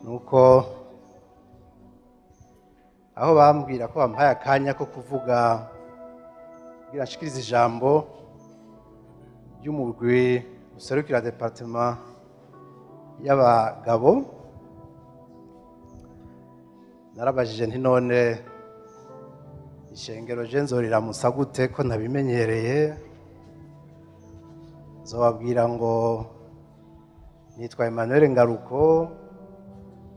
Nuko aho bambwira ko bampaye akanya ko kuvuga kugira nshikirize ijambo ry'umugwi userukira département y'abagabo, narabajije nti none ishengero je nzoriramutsa gute ko ntabimenyereye? Nzobabwira ngo nitwa Emmanuel Ngaruko,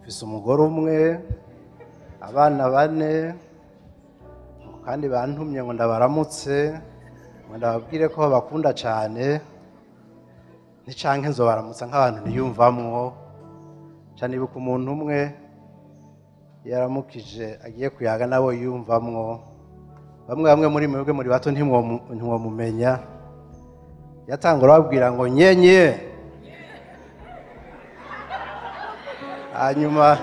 mfise umugore umwe, abana bane, kandi bantumye ngo ndabaramutse, ngo ndababwire ko babakunda cyane, nticanke nzobaramutsa nk'abantu niyumvamwo. Ca nibuka umuntu umwe yaramukije agiye kuyaga nabo yiyumvamwo, bamwe bamwe muri mwebwe muri bato ntimwomumenya, yatangura ababwira ngo nyenye, hanyuma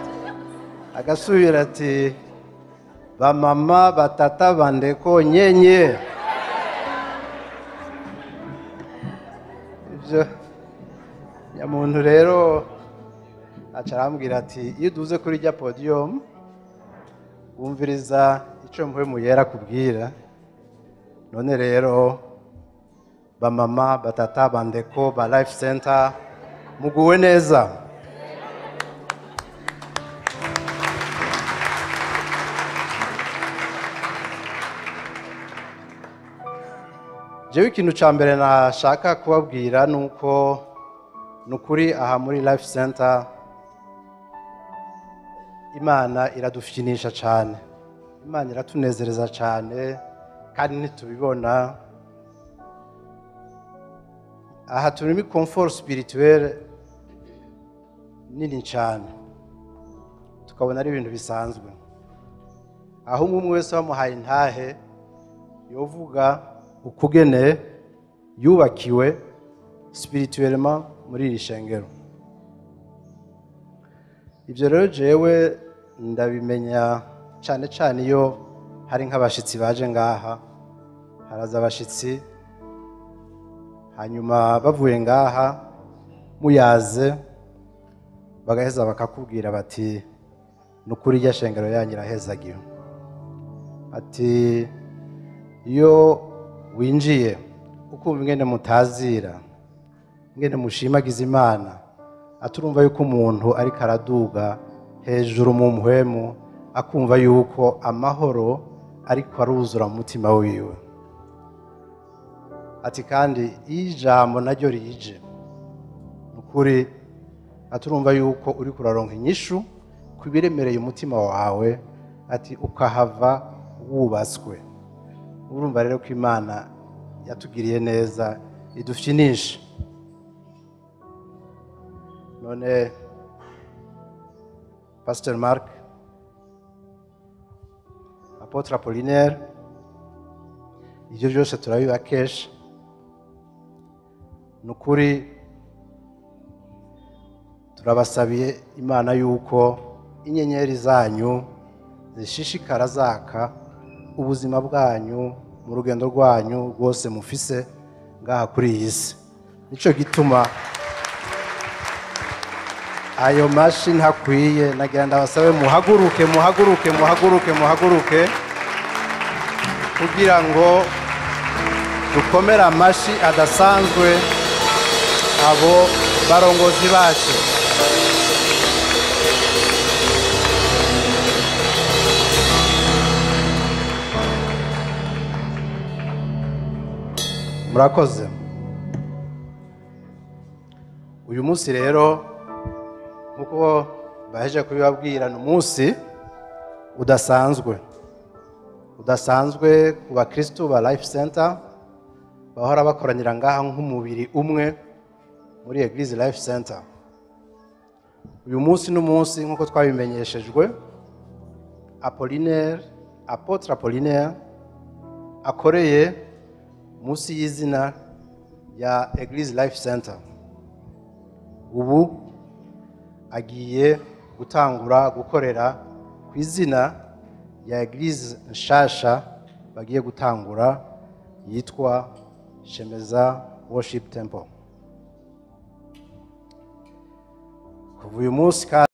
agasubira ati ba mama batata bandeko nyenye. Ibyo nyamuntu rero aca arambwira ati iyo uduze kuri rya podium wumviriza ico Mpwemu Yera kubwira. None rero ba mama batata bandeko ba Life Center muguwe neza. Jewe ikintu ca mbere nashaka kubabwira nuko nukuri aha muri Life Center Imana iradufyinisha cyane, Imana iratunezereza cyane, kandi ntitubibona. Aha turi muri confort spirituel nini cyane, tukabona ari ibintu bisanzwe. Aho umwe wese bamuhaye intahe yovuga ukugene yubakiwe spirituellement muri iri shengero. Ibyo rero jewe ndabimenya cyane cyane iyo hari nk'abashitsi baje ngaha. Haraza abashitsi, hanyuma bavuye ngaha muyaze, bagaheza bakakubwira bati nukuri rya shengero yanyu irahezagiwe. Ati iyo winjiye ukumva ingene mutazira, ingene mushimagiza Imana, aturumva yuko umuntu ariko araduga hejuru mu mpwemu, akumva yuko amahoro ariko aruzura mu mutima wiwe. Ati kandi ijambo naryo rije nukuri, aturumva yuko uri kuraronka inyishu kubiremereye umutima wawe, ati ukahava wubatswe. Urumva rero ko Imana yatugiriye neza idufyinisha. None Pastor Mark, Apotre Apollinaire, ibyo byose turabibakesha. Nukuri turabasabiye Imana yuko inyenyeri zanyu zishishikara zaka ubuzima bwanyu mu rugendo rwanyu rwose mufise ngaha kuri iyi si. Nico gituma ayo mashi ntakwiye, nagira ndabasabe muhaguruke, muhaguruke, muhaguruke, muhaguruke, kugira ngo dukomere amashi adasanzwe abo barongozi bacu. Murakoze. Uyu munsi rero nkuko baheje kubibabwira, ni umunsi udasanzwe, udasanzwe ku bakristo ba Life Center, Bahora bakoranira ngaha nk'umubiri umwe muri Eglise Life Center. Uyu munsi n'umunsi, nk'uko twabimenyeshejwe, Apollinaire, Apôtre Apollinaire, akoreye munsi y'izina ya Eglise Life Center, ubu agiye gutangura gukorera ku izina ya Eglise nshasha bagiye gutangura yitwa Shemeza Worship Temple. Kuva uyu munsi kandi